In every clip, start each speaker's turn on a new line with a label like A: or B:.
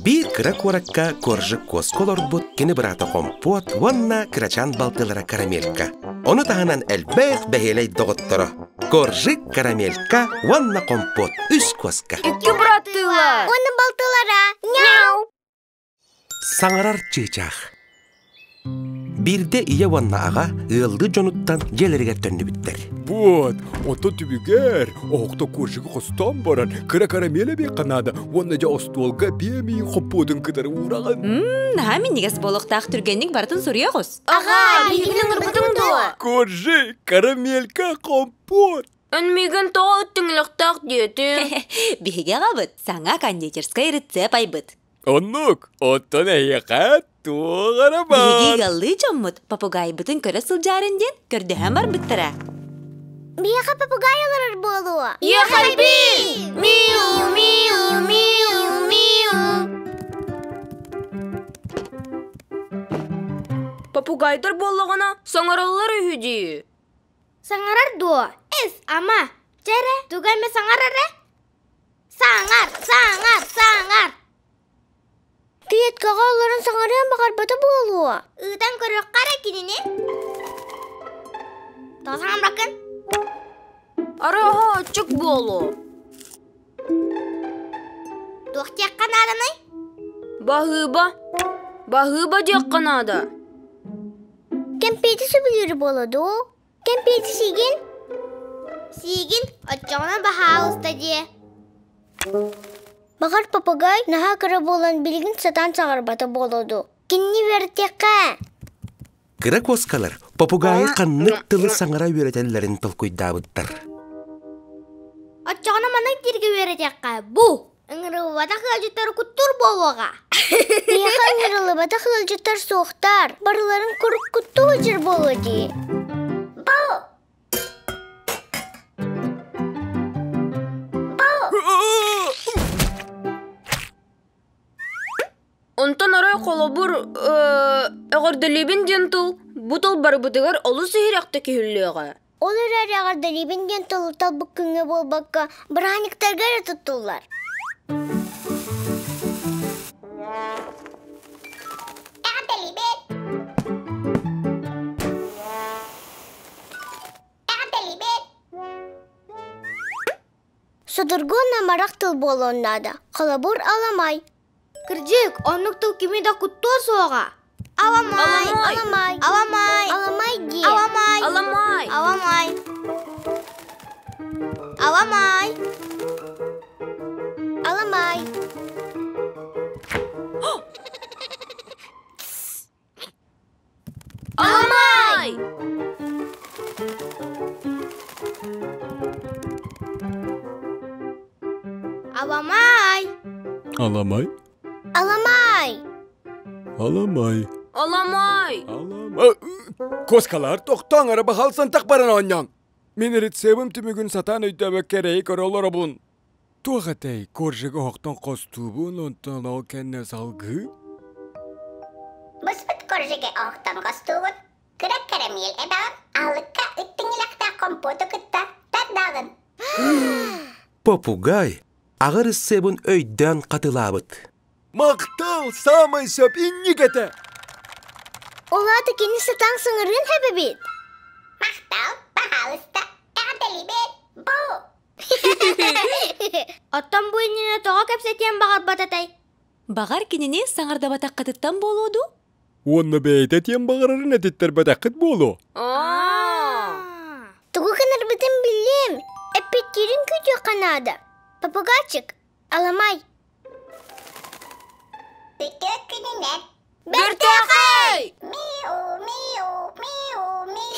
A: Биир кыра куоракка Коржик куоска олорбут кини быраата Хомпуот уонна кырачаан балтылара Карамелька. Ону таһынан элбэх бэһиэлэй доҕотторо Коржик, Карамелька уонна Хомпуот үс куоска.
B: Икки быраттыылар.
C: Уонна балтылара. Няу!
A: Саҥарар чыычаах. Биирдэ ийэ уонна аҕа ыаллыы дьонуттан дьиэлэригэр төннүбүттэр.
D: Вот, ото түбүгэр, оһохто коржигы хостоон баран, кыра карамель эбиэххэ наада уонна дьэ остуолга биэмиин хоппуотун кытары уураҕын.
E: Наһаа минньигэс буолуохтаах түргэнник барытын суруйа оҕус.
B: Аҕа, биһигини ыҥырбытыҥ дуо?
D: Коржик, карамелька, компот.
B: Эн миигин тоҕо ыттыҥылыктаах диэтиҥ?
E: Биһиги аҕабыт саҥа кондитерскай рецепт айбыт.
D: Оннук, оттон эһиэхэ туох эрэ
E: Биһиги
D: баар.
E: ыаллыы дьоммут попугайбытын көрө сылдьаарын диэн көрдөһөн барбыттара.
C: Биһиэхэ попугай олорор буолуо.
B: Ехальби! Миу, миу, миу, миу. Попугайдар буоллаҕына саҥараллар үһү дии.
C: Саҥарар дуо? Эс, ама. Чэ эрэ, тугу эмэ саҥар эрэ. Саҥар, саҥар, саҥар! Клеткаҕа олорон саҥарыан баҕарбата буолуо. Ыытан көрүөххэ эрэ кинини. Тоҕо саҥарбаккын?
B: Арааһа аччык буолуо.
C: Туох диэххэ нааданый?
B: Баһыыба. Баһыыба диэххэ наада.
C: Кэмпиэти сөбүлүүр буолуо дуу? Кэмпиэти сиигин? Сиигин, оччоҕуна баһаалыста диэ. Баҕар попугай наһаа кыра буолан билигин сатаан саҥарбата буолуо дуу. Кинини үөрэтиэххэ.
A: Кыра куоскалар попугайы ханнык тылы саҥара үөрэтэллэрин толкуйдаабыттар.
C: Оччоҕуна маннык дииргэ үөрэтиэххэ. Бу! Ыҥырыллыбатах ыалдьыттары куттуур буолуоҕа. Миэхэ ыҥырыллыбатах ыалдьыттар суохтар. Барыларын куруук куттуу сылдьар буолуо дии. Бу! Бу!
B: Онтон арай холобур, эҕэрдэлиибин диэн тыл бу тыл барыбытыгар олус иһирэхтик иһиллиэҕэ.
C: Ол эрээри эҕэрдэлиибин диэн тылы талбыт күҥҥэ буолбакка, бырааһынньыктарга эрэ туттуллар. Эҕэрдэлиибит! Эҕэрдэлиибит! Судургу намарах тыл буолуон наада. Холобур, аламай. Кырдьык, оннук тыл кими да куттуо суоҕа. Аламай, аламай, аламай, аламай диэ. Аламай,
B: аламай,
C: аламай, аламай, аламай.
B: Аламай!
C: Аламай!
D: Аламай?
C: Аламай!
D: Аламай.
B: Аламай!
D: Аламай. Коскалар тохтооҥ эрэ баһаалсантах баран оонньооҥ. Мин рецебим түмүгүн сатаан өйдөөбөккө эрэйи көрө олоробун. Туох этэй, коржигы оһохтон хостуубун, онтон ол кэннэ салгыы?
F: Буспут коржигы оһохтон хостуубун, кыра карамель эбэҕин, аһылыкка ыттыҥылахтаах компоту кытта тардаҕын.
A: Попугай аҕыр ырысыабын өйдөөн хатылаабыт.
D: Махтал, саамай сөп инник этэ!
C: Ол аата кини сатаан саҥарыан хэбэбит.
F: Махтал, пожалуйста, эҕэрдэлиибит, бу!
C: Оттон бу иннинэ тоҕо кэпсэтиэн баҕарбат этэй?
E: Баҕар кинини саҥардабатаххытыттан буолуо дуу?
D: Уонна бэйэтэ этиэн баҕарарын этиттэрбэтэххит буолуо.
C: Тугу гынарбытын биллим. Эппиттиирин күүтүөххэ наада. Попугайчик, аламай.
F: Үтүө күнүнэн.
B: Бэртээхэй!
F: Миу, миу, миу, миу.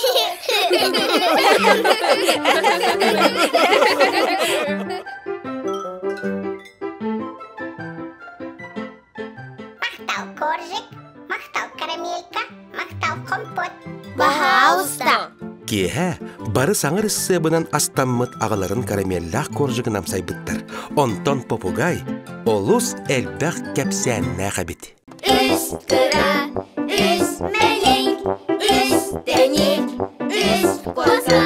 F: Махтал коржик, махтал карамелька, махтал компот.
C: Баһаалыста.
A: Киэһэ бары саҥа ырысыабынан астаммыт аҕаларын карамеллаах коржигын амсайбыттар. Онтон попугай олус элбэх кэпсээннээх эбит.
G: Үс кыра, үс мэлик, үс тэник, үс коза.